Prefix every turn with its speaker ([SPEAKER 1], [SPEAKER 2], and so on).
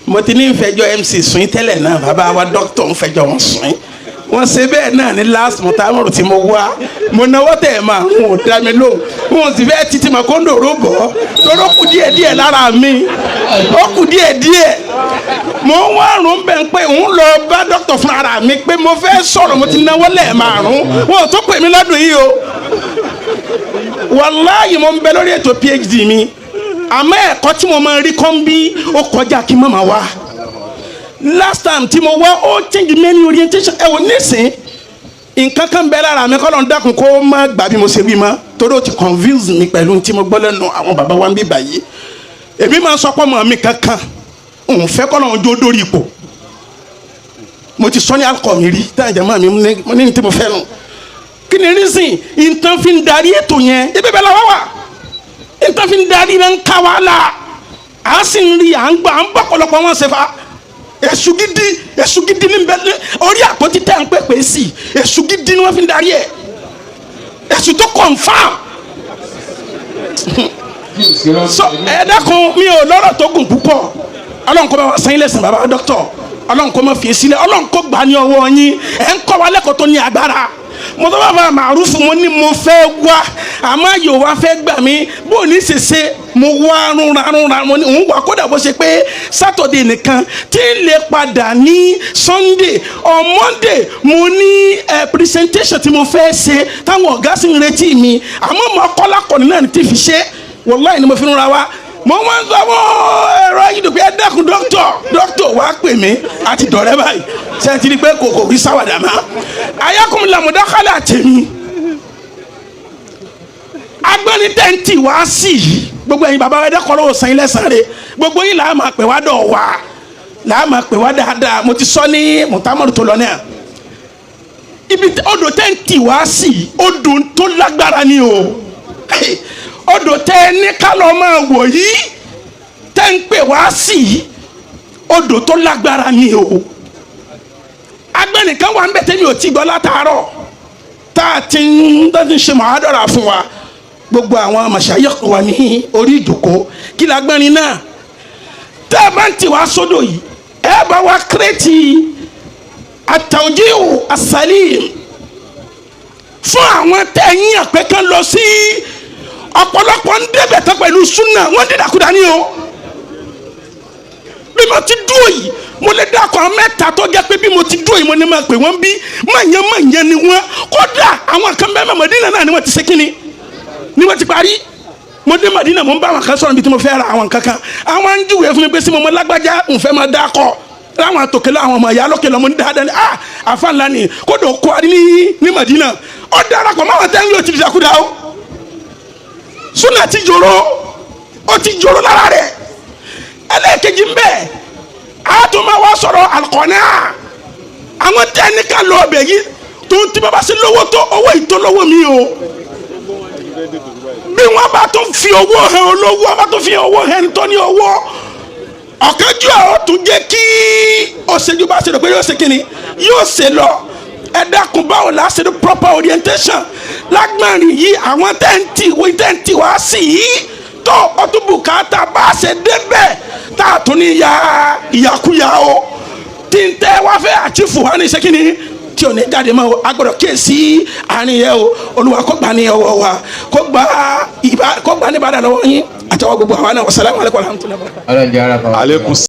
[SPEAKER 1] Mo ti ní nfẹjọ́ MC sùn yín tẹ́lẹ̀ náà, bàbá wa dókítà ń fẹjọ́ wọn sùn yín. Wọ́n ṣe bẹ́ẹ̀ náà ní last month amọ̀rò tí mo wá, mo náwó tẹ̀ máa ń wò dá mi lóhùn. Wọn sì fẹ́ títí mà kó ń dòró bọ̀ tóró kù díẹ̀ díẹ̀ lára mi, ó kù díẹ̀ díẹ̀. Mo ń wá àrùn bẹ́ẹ̀ pé ń lọ bá dókítà fún ara mi pé mo fẹ́ sọ̀rọ̀. Mo ti náwó lẹ́ẹ̀ márùn, wọn ò tó pè mí lọ́dún yìí o. Wàláyé, mo ń bẹ lórí ètò PhD mi, àmọ́ ẹ̀kọ́ tí mo máa rí kọ́ ń bí ó kọjá kí má máa wá. Last time tí mo wá, ó change many orientation. Ẹ wò nísìn, nǹkan kan bẹ lára mi, kọ́lọ́n dákun kó má gbà bí mo ṣe wí mọ́, torí ó ti confuse mi pẹ̀lú tí mo gbọ́ lẹ́nu àwọn bàbá wa ń bí báyìí. Èmi máa ń sọ pọ́ mọ́ mi kankan òun fẹ́ kọ́lọ́n jó dórí ipò. Mo ti sọ ní alukọ mi rí táyà jẹ́ mọ́ mi mo ní tí mo fẹ́ nù. Kí ni reason nǹkan fi ń darí ètò yẹn? Ebi bẹ́ẹ̀ la wá wà, nǹkan fi ń darí náà ń ká wa la, à ń sì ń rí, à ń gbà, à ń bọ̀ pọ̀lọpọ̀ wọn ṣe fa. Èṣù gidi, èṣù gidi ní bẹ orí àpótí tẹ̀ ń pèpè sí. Èṣù gidi ni wọ́n fi ń darí ẹ̀, èṣù tó confam. So ẹ dákun, mi ò lọ́rọ̀ tó gùn púpọ̀. Ọlọ́run kó bá wa sẹ́yìn lẹ́sìn, bàbá dókítọ̀. Ọlọ́run kó má fi sílẹ̀, Ọlọ́run kó gbà ní ọwọ́ yín. Ẹ̀ ń kọ́ wa lẹ́kọ̀ọ́ tó ní agbára. Mo tó bá fa màrúfù, mo ní mo fẹ́ wá, àmọ́ yóò wá fẹ́ gbà mí bó ní ṣèṣe. Mo wá rúnra rúnra, mo ní òun wà, kódà bó ṣe pé Saturday nìkan tí ń lè padà ní Sunday or Monday. Mo ní presentation tí mo fẹ́ ṣe táwọn ọ̀gá sì ń retí mi, àmọ́ mo kọ́lá kọ́ni náà ní tí fi ṣe. Wàláhì ni mo fi rúnra wá. Mo máa ń sọ fún ẹ̀rọ ayélujára pé ẹ dákun, dókítọ̀, dókítọ̀ wàá pè mí àti dọ̀rẹ́ báyìí. Ṣe ti di pé kò kò wí sáwàdà má ayakum lamudakala tèmi agbẹ́ni tẹ́ǹtì wá sí yìí. Gbogbo ẹ̀yin bàbá wa, ẹ̀dá kọ́ lọ́wọ́ sàn ilẹ̀ sàn re. Gbogbo yín làá máa pè wá dọ̀ wá, làá máa pè wá dáadáa. Mo ti sọ ní mùtámọ́rù tó lọ náà, ibi odò tẹ́ǹtì wá sí yìí, odò tó lágbára ni o. Odò tẹ́ ní ká lọ máa wò yìí, tẹ́ ń pè wá sí yìí, odò tó lágbára ni o. Agbẹnìkan wà ń bẹ tẹ́mi ò tí gbọ́ látàárọ̀ tá a ti ń tó ti ń ṣe màádọ́rà fún wa. Gbogbo àwọn mashayikh wà ní orí ìjòkó. Kí la gbẹ́rin náà tẹ́ ẹ bá ń tì wá sódò yìí, ẹ bá wa kírètì at-tawjihu as-salim fún àwọn tẹ̀yìn àpẹ́ kan lọ sí. Ọ̀pọ̀lọpọ̀ ń débẹ̀ tán pẹ̀lú súnà, wọ́n dídàkudà ní o. Bí mo ti dúró yìí, mo lè dákọ̀ àwọn mẹ́ta tó jẹ́ pé bí mo ti dúró yìí, mo ní máa pè wọ́n bí mọ̀nyẹ́ mọ̀nyẹ́ ni wọ́n. Kódà àwọn kan bẹ́ẹ̀, Mọ̀dínà náà ni wọ́n ti ṣe kínni ni wọ́n ti parí. Mo dé Mọ̀dínà, mo ń bá àwọn kan sọ̀rọ̀ níbi tí mo fẹ́ ra àwọn kankan. Àwọn ń júwèé fún mi pé sí mo mọ lágbájá, ń fẹ́ máa dákọ̀ láwọn àtòkè lọ, àwọn ọmọ ìyá lókè lọ. Mo ní dáadáa ni. Ah, àfa ńlá ni, kódà ó kó a ní Mọ̀dínà, ó darapọ̀ mọ́ àwọn tẹ́ńgì, ó ti dìdàkudà o. Súnà ti jòrò, ó ti jòrò lára rẹ̀. Ẹlẹ́ẹ̀kejì ń bẹ, a tún máa wá sọ̀rọ̀ alikọ́nà. Àwọn tẹ́ni ká lọ ọbẹ̀ yìí tó ń tí bàbá sí lówó tó owó ìtọ́lọ́wọ́ mi o, bí wọ́n bá tún fi owó hàn olówó, wọ́n bá tún fi owó hàn tó ní owó, ọ̀kánjú àwọn tún jẹ́ kí ọ̀sẹ̀jú bá ṣe rò pé yóò ṣe kíni yóò ṣe lọ. Ẹ dákun, báwo la ṣe ní proper orientation lágbọ̀nrín yìí? Àwọn tẹ́ǹtì wí tẹ́ǹtì wá sí yìí tó ọtún bùkátà bá ṣe débẹ̀ tá a tún ní ya ìyàkúyà o, tí n tẹ́ wá fẹ́ àchífù wá ní ṣe kíni tí ò ní jáde mọ́ o. A gbọ́dọ̀ kíyèsí àárín yẹn o. Olúwa kó gbà ní ọwọ́ wa, kó gbà ìbá, kó gbà ní ìbàdàn lọ́wọ́ yín àtàwọn gbogbo àwa náà. Wasalaamu alaykum wa rahmatulahi.
[SPEAKER 2] Ọlọ́run jẹ́ ara kan.
[SPEAKER 3] Aleykum.